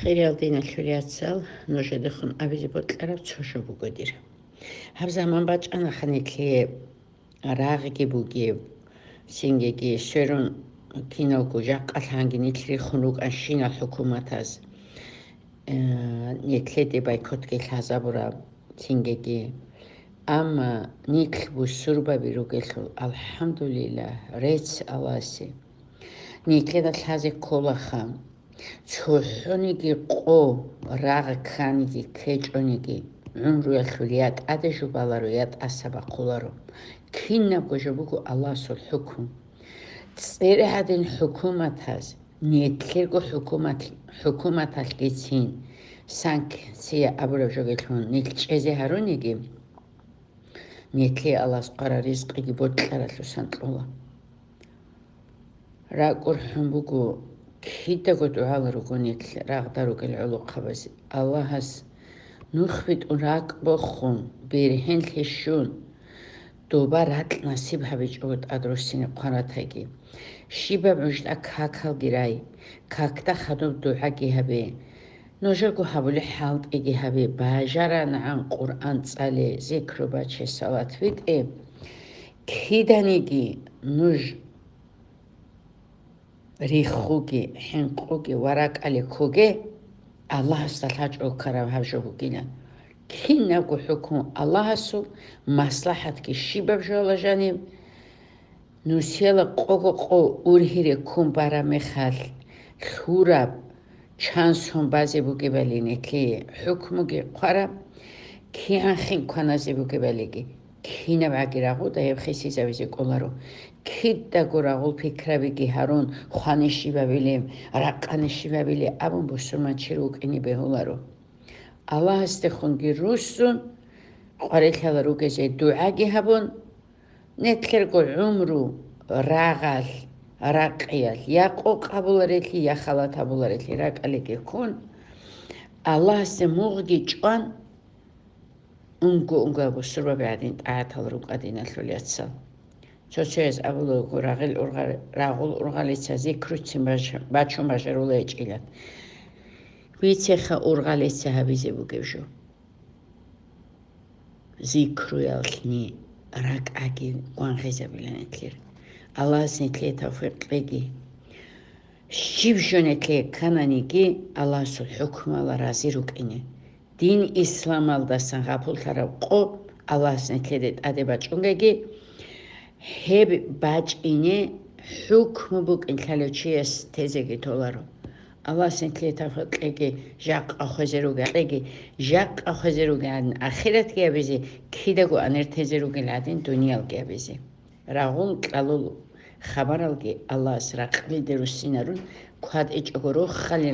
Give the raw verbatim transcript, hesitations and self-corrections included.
Хириял диналъул яцал, нужедехун абизе бокьараб цо жо буго дир. Гьаб заман бачӀана ханилъе рагъги бугеб, цинги сверун киналго жакъа лъанги нилъ рихун рукӀанщинал хӀукуматаз, э, нилъеде бойкотги лъазабураб, цинги. Амма нилъ бусурбаби ругелъул, алхӀамдулиллагь, рецц Аллагьасе. Нилъеда лъазе кколаха, цохӀониги къо, рагъ кканиги ккечӀониги, гӀумруялъул я тӀаде жубаларо, я тӀаса бахъуларо. Кинабго жо буго Аллагьасул хӀукму. ЦӀер гӀадин хӀукуматаз, нилъерго хӀукумат-, хӀукуматалъгицин санкция абураб жогелъун нилъ чӀезе гьаруниги, нилъее Аллагьас хъвараб ризкъиги бокьаралъусан кьола. РакӀурхӀун буго, кидаго дугӀал руго нилъ рагъда ругел гӀолохъабазе. Аллагьас нух битӀун ракӀ бохун, бергьенлъи щун, доба ракь насиб гьабичӀого тӀад руссине хъваратайги. Щибаб гӀужда какалги рай, какда хадуб дугӀаги гьабе. Нужего гьабулеб хӀалтӀиги гьабе, бажарагӀан Къуръан цӀале, зикру баче, салат витӀе. Киданиги нуж рихуге, хӀинкъуге ва ракӀалде ккуге, Аллагьасда лъачӀого ккараб гьаб жо бугилан. Кинабго хӀукму Аллагьасул, маслахӀатги щибаб жоялда жаниб, нусила къого-къо ургьире ккун бараб мехалъ, лъураб, чан сон базе бугебали нилъее хӀукмуги хъвараб, кигӀан хин кваназе бугебалиги, кинабгӀаги рагъуда гьеб хисизавизе кӀоларо. Кидаго рагъул пикрабиги гьарун, хвани щибабилеб, ракъани щибабилеб абун бусурманчи рукӀине бегьуларо. Аллагьасдехунги руссун, къварилъала ругезе дугӀаги гьабун, нилъерго гӀумру рагъалъ, ракъиялъ, я къокъ гьабуларелъи, я халат гьабуларелъи ракӀалдеги ккун, Аллагьасде мугъги чӀван, унго-унго бусурбаби гӀадин тӀагӀатал рукӀа, диналъул яцал. Цо-цояз абулаго, рагъил ургъа-, рагъул ургъалица зикруцин баж-, бачун бажарула гьечӀилан. Бицеха ургъалица гьабизе бугеб жо. Зикруялъни ракӀаги гвангъизабила нилъер. Аллагьас нилъее тавфикъ кьеги. Щиб жо нилъее ккананиги, Аллагьасул хӀукмуялда рази рукӀине. Дин исламалдасан гъапуллъараб къо Аллагьас нилъеде тӀаде бачӀунгаги, гьеб бачӀине хӀукму букӀин лъалев чияс тезеги толаро. Аллагьас нилъее тавфикъ кьеги, жакъа хвезе ругел-, кьеги, жакъа хвезе ругел гӀадин ахиратги гьабизе, кидаго анир тезе ругел гӀадин дуниялги гьабизе. Рагъул кьалул хабаралги Аллагьас ракълиде руссинарун, кватӀичӀого рохалил